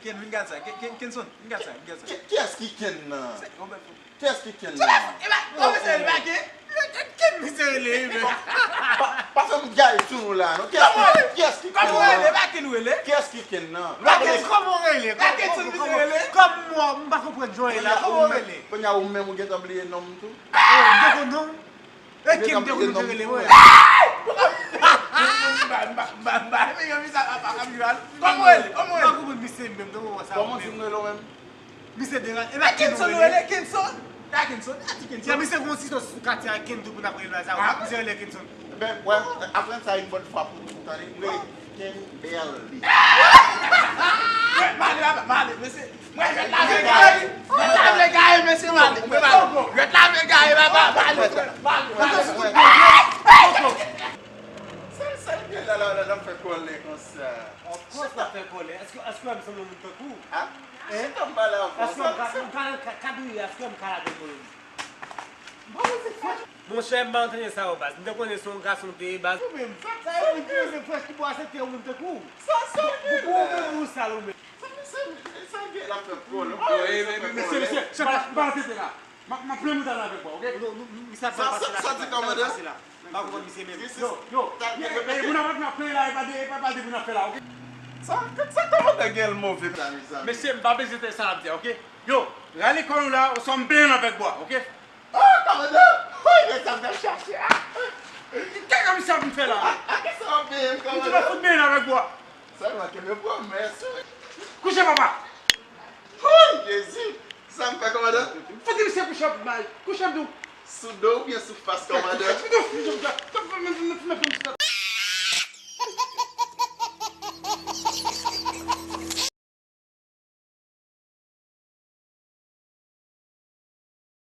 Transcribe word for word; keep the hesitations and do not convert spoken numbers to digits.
Ken, vin gad sa. Ken, Ken, Kenson, vin gad sa, vin gad sa. Ki, kiyès ki Ken nan? Se, yon bèl fo. Kiyès ki Ken nan? E pa, komisè, e pa Ken. Ken misye rele, wi, men. Pa, pa fè m gaye sou nou la, non. Kiyès ki, kiyès ki Ken nan? Kòman w rele? E pa Ken w rele? Kiyès ki Ken nan? Pa Ken, kòman w rele? Pa Kenson misye rele? Kòm mwen, m pa konprann jan w ye la. Kòman w rele? Kounye a ou menm ou gentan bliye non m tou? Oh, m te konn non. E Ken te konn te rele mwen. Kòman w rele? Kòman w rele? Kòman w rele? M pa konprann misye menm, kòman w sa ou menm? Kòman w di m rele w menm? Misye deran-, e pa Kenson w rele? Kenson? E pa Kenson? E pa ti Kenson? Ya, misye gon sitwasyon sou katye a, Ken tou pou n ap rele sa. Misye rele Kenson. Ben, wè, aprann sa yon bòn fwa pou tout, tande? M rele Ken Berly. Male, male, mesye. Mwen jwèt la vle gaye. Jwèt la vle gaye, mesye, male. Mwen male. Jwèt la vle gaye, male, male. Sèl, sèl byen la, la, la, l ap fè kòlè konsa. Of course, l ap fè kòlè. Èske, èske w wè m sanble yon moun tankou w? Hein? Èske w wè m ka, m ka, ka, kadriye, èske w wè m ka lage kòlè? Monchè, m pa antann sa yo, baz. M te konnen se yon gason w te ye, baz. Ou menm, sa, sa yo menm ki rele frèch ki bò a, se te yon moun tankou w. Sa, sa, pou, pou ou menm, ou sal ou menm. Sa, sa, sa, gen la fè kòlè. Mesye, mesye, mesye, pa, pa antre la. M ap, m ap plen mouda la avèk bwa, oke? Non, non, misye ap pase la, sa di kòmandan? M pa konprann misye menm. Yo, yo, e, e, moun ap, ap plen la, e pa de, e pa, pa de moun ap fè la, oke? Sa, sa kòmandan gen l move la, mezanmi. Mesye, m pa bezwen tande sa l ap di a, oke? Yo, rale kò nou la, oswa m plen nou avèk bwa, oke? Oh, kòmandan! Woy, men sa m t ap chache a! Kaka misye ap vin fè la? A, a kisa w ap benyen m, kòmandan? M di m ap fout benyen l avèk bwa. Sèlman kenbe pwomès ou. Kouche, papa! Woy, Jezi! Sa m fè, kòmandan? Fout misye push up, bay. Kouche m tou. Sou do oubyen sou fas, kòmandan? Fout misye push up.